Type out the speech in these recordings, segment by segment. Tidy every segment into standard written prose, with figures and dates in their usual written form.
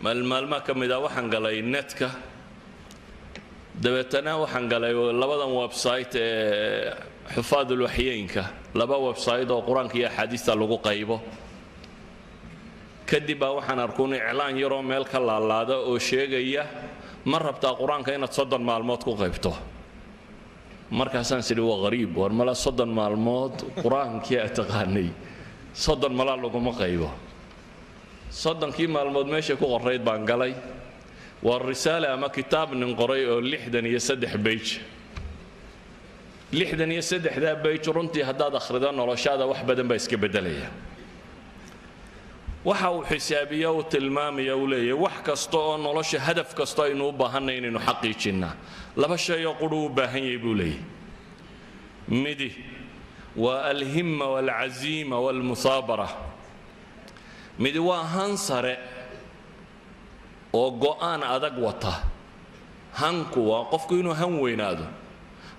Maalmaalmaa ka mid ah waxaan galay netka, dabeetana waxaan galay labadan website ee xufaadul waxyeynka, laba website oo Qur-aanka iyo axaadiista lagu qaybo. Kadib baa waxaan arkuun iclaan yaroo meel ka laalaada oo sheegaya: "Ma rabtaa Qur-aanka inaad 30 maalmood ku qaybto?" Markaasaan sidhi: "Waa qariib, war mala 30 maalmood Qur-aankii aad taqaanay 30 malaa laguma qaybo." 30-kii maalmood meeshay ku qorayd baan galay. Waa risaale ama kitaab nin qoray oo 63 page. 63-daa page runtii haddaad akhrido, noloshaada wax badan baa iska beddelaya. Waxa uu xisaabiya, uu tilmaamaya, uu leeyahay wax kasta oo nolosha, hadaf kasta aynu u baahanay inaynu xaqiijinnaa, laba shay oo qudhu u baahan yahay buu leeyahay. Midi waa alhimma waalcaziima waalmusaabara, midi waa han sare oo go'aan adag wata. Hanku waa qofku inuu han weynaado.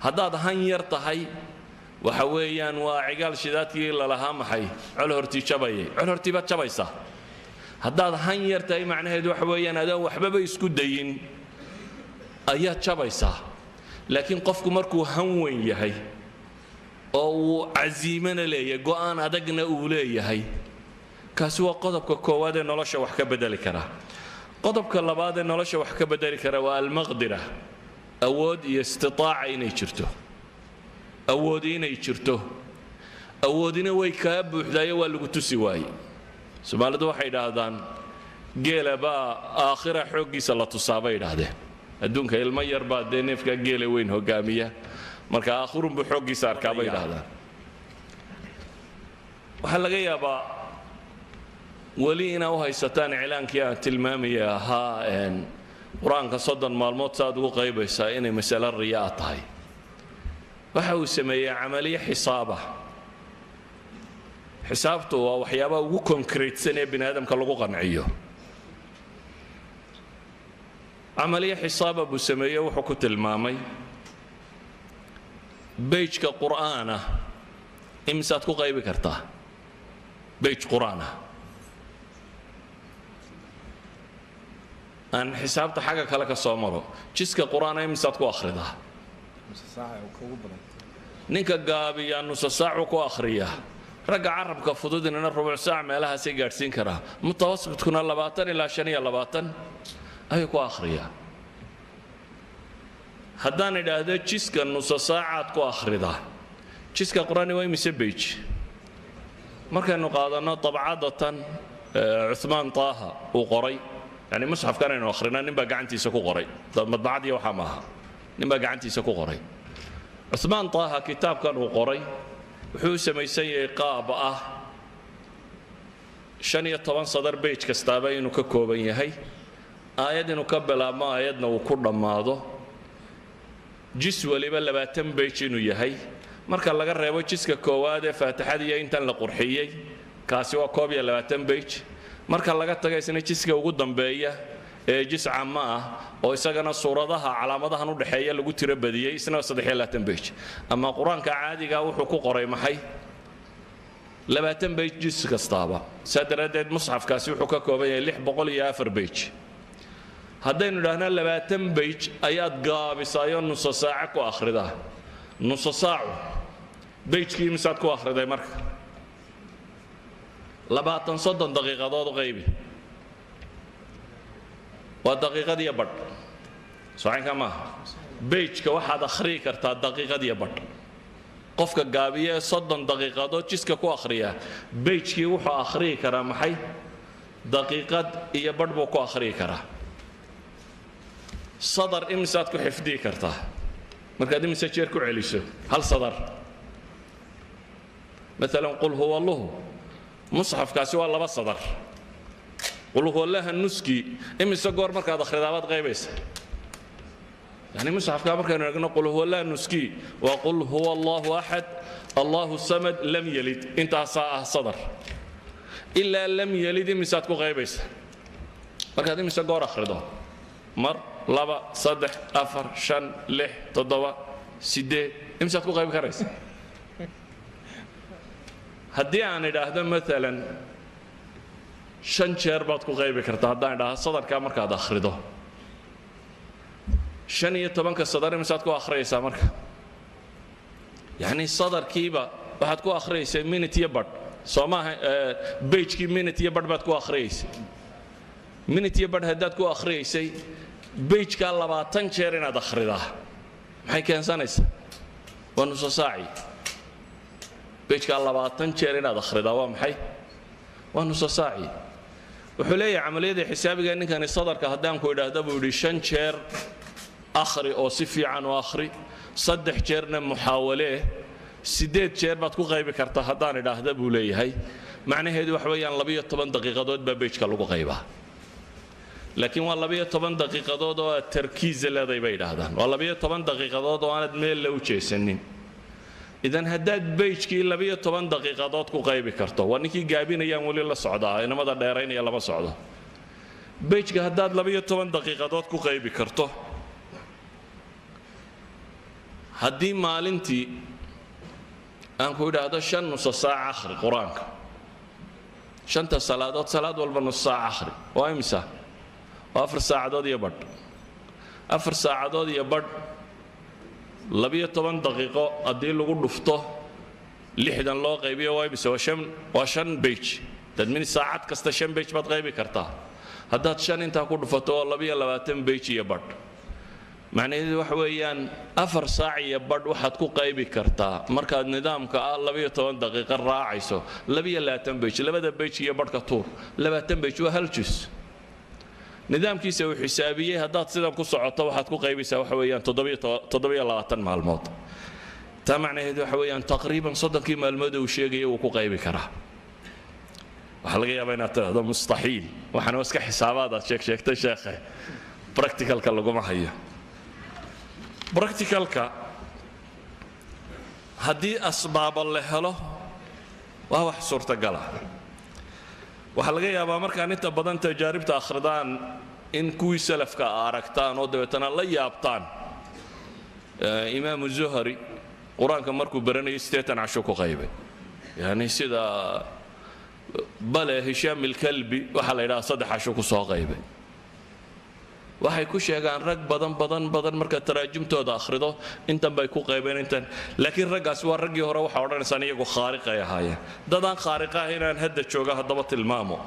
Haddaad han yar tahay, waxa weeyaan waa cigaal shidaadkii lalahaa maxay col hortii jabayay, col hortii baad jabaysaa. Haddaad han yar tahay, macnaheedu waxa weeyaan adaan waxbaba isku dayin ayaad jabaysaa. Laakiin qofku markuu han weyn yahay oo uu casiimana leeyahay, go'aan adagna uu leeyahay, kaasi waa qodobka koowaad ee nolosha wax ka bedeli kara. Qodobka labaad ee nolosha wax ka bedeli kara waa almaqdira, awood iyo istitaaca inay jirto, awoodi inay jirto. Awoodina way kaa buuxdaayo, waa lagu tusi waaye. Soomaalidu waxay idhaahdaan geela baa aakhira xooggiisa la tusaa, bay idhaahdeen. Adduunka ilmo yar baa dee neefka geela weyn hogaamiya, marka aakhirunbuu xooggiisa arkaa, bay idhaahdaan. Waxaa laga yaabaa weli inaa u haysataan iclaankii aan tilmaamaya ahaa Qur-aanka 30 maalmood saaad ugu qaybaysaa inay masalo riyaa tahay. Waxa uu sameeyey camaliye xisaaba. Xisaabtu waa waxyaabaha ugu concretesan ee bini aadamka lagu qanciyo. Camaliye xisaaba buu sameeyey. Wuxuu ku tilmaamay page-ka Qur'aana imisaad ku qaybi kartaa page Qur'aana. Aan xisaabta xagga kale ka soo maro: jiska Qur'aana imisaad ku akhridaa? Ninka gaabiyaa nusa saacu ku akhriyaa, ragga carabka fududinana rubuc saac meelahaasay gaadhsiin karaa, mutawasitkuna 20 ilaa 25 ayuu ku akhriyaa. Haddaan idhaahdo jiska nusa saacaad ku akhridaa, jiska Qur-aani waa imise page? Markaynu qaadanno dabcadatan Cumaan Taaha uu qoray, yani musxafkan aynu akhrina nin baa gacantiisa ku qoray, madbacadiiyo waxaa maaha, nin baa gacantiisa ku qoray. Cumaan Taaha kitaabkan uu qoray wuxuu u samaysan yahay qaab ah 15 sadar page kastaaba inuu ka kooban yahay, aayad inuu ka bilaabmo, aayadna uu ku dhammaado, jis waliba 20 page inuu yahay, marka laga reebo jiska koowaad ee Faatixada iyo intan la qurxiyey, kaasi waa 21 page. Marka laga taga isna jiska ugu dambeeya ee jis cammo ah oo isagana suuradaha calaamadahan u dhexeeya lagu tiro badiyey, isna 23 page. Ama Qur-aanka caadiga wuxuu ku qoray maxay? 20 page jis kastaaba. Saa daraaddeed musxafkaasi wuxuu ka kooban yahay 604 page. Haddaynu idhaahno 20 page ayaad gaabisaayo nuso saace ku akhridaa, nuso saacu page-kii misaad ku akhriday? Marka 20 30 daqiiqadood u qaybi, waa daqiiqad iyo badh. Socanka maaha? Page-ka waxaad akhriyi kartaa daqiiqad iyo badh. Qofka gaabiya ee 30 daqiiqadood jiska ku akhriyaa, page-kii wuxuu akhriyi karaa maxay? Daqiiqad iyo badh buu ku akhriyi karaa. Sadar imisaad ku xifdiyi kartaa markaad imise jeer ku celiso hal sadar? Maalan qul huwa alluhu, musxafkaasi waa laba sadar. Qul huwallaha nuskii imise goor markaad akhridaabaad qaybaysa? Yani musxafkaa markaynu eegno, qul huwallaha nuskii waa qul huwa Allahu axad, Allahu samad, lam yalid, intaasaa ah sadar. Ilaa lam yalid imisaad ku qaybaysa markaad imise goor akhrido? Mar, laba, saddex, afar, shan, lix, toddoba, siddeed, imisaad ku qaybi karaysa? Haddii aan idhaahdo maalan Shan jeer baad ku qaybi kartaa. Haddaan idhaha sadarkaa markaad akhrido 15-ka sadar, imisaad ku akhriyaysaa marka? Yacni sadarkiiba waxaad ku akhriyaysaa minute iyo badh, soo maaha? Page-kii minute iyo badh baad ku akhriyaysay. Minute iyo badh haddaad ku akhriyaysay page-kaa, 20 jeer inaad akhridaa maxay keensanaysaa? Waa nuso saaci. Page-kaa 20 jeer inaad akhridaa waa maxay? Waa nuso saaci. Wuxuu leeyahay camaliyada xisaabiga ninkani, sadarka haddaan ku idhaahda, buu yidhi, shan jeer akhri oo si fiican u akhri, saddex jeerna muxaawalee, siddeed jeer baad ku qaybi kartaa haddaan idhaahda, buu leeyahay, macnaheedu waxa weeyaan 12 daqiiqadood baa page-ka lagu qaybaa. Laakiin waa 12 daqiiqadood oo aad tarkiisa leedahay, bay idhaahdaan. Waa 12 daqiiqadood oo aanad meel la u jeesanin. Idan haddaad page-kii 12 daqiiqadood ku qaybi karto, waa ninkii gaabinayaan weli la socdaa, inamada dheeraynaya lama socdo, page-ka haddaad 12 daqiiqadood ku qaybi karto, haddii maalintii aan ku idhaahdo shan nuso saac akhri qur-aanka, shanta salaadood salaad walba nus saac akhri, waa imisa? Waa 4 saacadood iyo badh. 4 saacadood iyo badh, 12 daqiiqo haddii lagu dhufto, 60 loo qaybiyo, waa imisa? Waa shan, waa shan page. Dad min saacad kasta shan page baad qaybi kartaa. Haddaad shan intaa ku dhufato, waa 22 page iyo badh. Macnaheedu waxa weeyaan 4 saac iyo badh waxaad ku qaybi kartaa, markaad nidaamka ah 12 daqiiqo raacayso, 22 page. Labada page iyo badhka tuur, 20 page, waa hal jus. Nidaamkiisa uu xisaabiyey, haddaad sidan ku socoto, waxaad ku qaybaysaa waxa weeyaan 27 maalmood. Taa macnaheedu waxa weeyaan taqriiban 30-kii maalmood uu sheegaya wuu ku qaybi karaa. Waxaa laga yaabaa inaad tidhahdo mustaxiil, waxaana iska xisaabaad aad sheeg sheegtay, sheekhe, practicalka laguma hayo. Practicalka haddii asbaabo la helo, waa wax suurtagala. Waxaa laga yaabaa markaan inta badan tajaaribta akhridaan in kuwii salafka aragtaan oo dabeetana la yaabtaan. Imaamu Zuhri qur-aanka markuu baranayay 80 casho ku qaybay. Yani sida bale Hishaam ilkalbi waxaa la yidhaha 3 casho ku soo qaybay. Waxay ku sheegaan rag badan badan badan, marka taraajumtooda akhrido, intan bay ku qaybeen intan. Laakiin raggaas waa raggii hore, waxaa odhanaysaan iyagu khaariqay ahaayeen. Dadaan khaariqa ah inaan hadda jooga haddaba tilmaamo.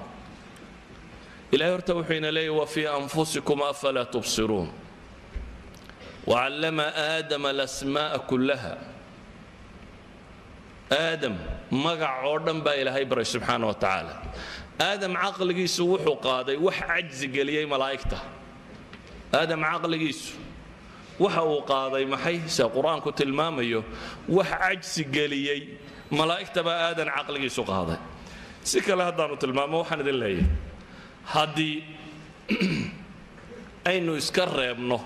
Ilahay horta wuxuu ina leeyahy: وفي أنفسكم أفلا تبصرون وعلم آدم الأسماء كلها. Aadam magac oo dhan baa Ilaahay baray subxaana wa tacaala. Aadam caqligiisu wuxuu qaaday wax cajzi geliyey malaa'igta. Aadam caqligiisu waxa uu qaaday maxay? Sida qur-aanku tilmaamayo, wax cajsi geliyey malaa'igta baa aadan caqligiisu qaaday. Si kale haddaanu tilmaamo, waxaan idin leeyahay, haddii aynu iska reebno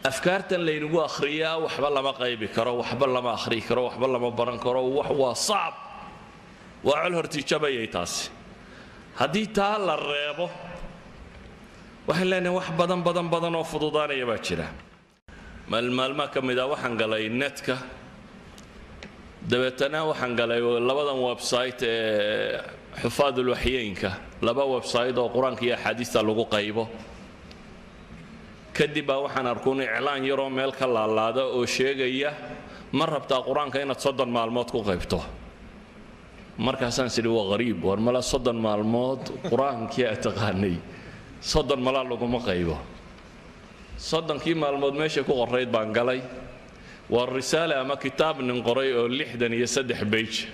afkaartan laynagu akhriyaa, waxba lama qaybi karo, waxba lama akhriyi karo, waxba lama baran karo, wax waa sacab, waa col hortiijabayay taasi, haddii taa la reebo, waxaan leenahay wax badan badan badan oo fududaanaya baa jira. Maalmaalmaa ka mid ah waxaan galay netka, dabeetana waxaan galay labadan website ee xufaadul waxyeynka, laba website oo qur-aanka iyo axaadiista lagu qaybo. Kadib baa waxaan arkuun iclaan yaroo meel ka laalaada oo sheegaya: ma rabtaa qur-aanka inaad 30 maalmood ku qaybto? Markaasaan sidhi, waa qariib, war mala 30 maalmood qur-aankii aad taqaanay 30 malaa laguma qaybo. 30-kii maalmood meeshay ku qorayd baan galay. Waa risaale ama kitaab nin qoray oo 63 page.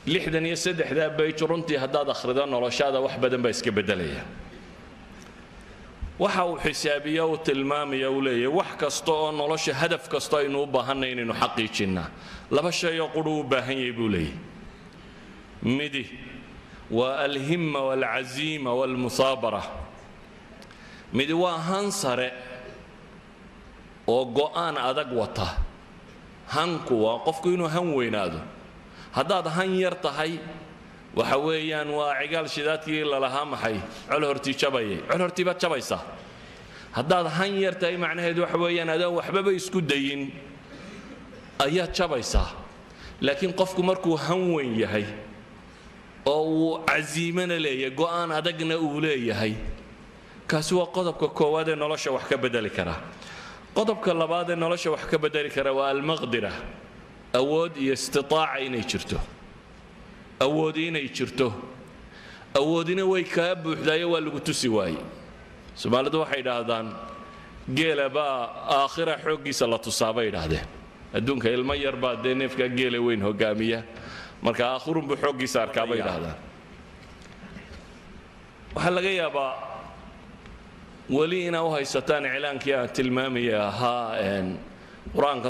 63-daa page runtii haddaad akhrido, noloshaada wax badan baa iska beddelaya. Waxa uu xisaabiye, uu tilmaamaya, uu leeyahay, wax kasta oo nolosha, hadaf kasta aynu u baahanay inaynu xaqiijinnaa, laba shay oo qudhu u baahan yahay, buu leeyahay. Midi waa الهمة والعزيمة والمثابرة. Midi waa han sare oo go'aan adag wata. Hanku waa qofku inuu han weynaado. Haddaad han yar tahay, waxa weeyaan waa cigaal shidaadkii lalahaa maxay, col hortii jabayay, col hortii baad jabaysaa. Haddaad han yar tahay, macnaheedu waxa weeyaan adaan waxbaba isku dayin ayaad jabaysaa. Laakiin qofku markuu han weyn yahay Oo uu casiimana leeyahay, go'aan adagna uu leeyahay. Kaasi waa qodobka koowaad ee nolosha wax ka bedeli kara. Qodobka labaad ee nolosha wax ka bedeli kara waa almaqdira, awood iyo istitaaca inay jirto, awoodi inay jirto. Awoodina way kaa buuxdaayo, waa lagu tusi waaye. Soomaalidu waxay idhaahdaan geela baa aakhira xooggiisa la tusaa, bay idhaahdeen. Adduunka ilmo yar baa dee neefka geela weyn hogaamiya, marka aakhirunbuu xooggiisa arkaa, bay idhaahdaan. Waxaa laga yaabaa weli inaa u haysataan iclaankii aan tilmaamaya ahaa Qur-aanka.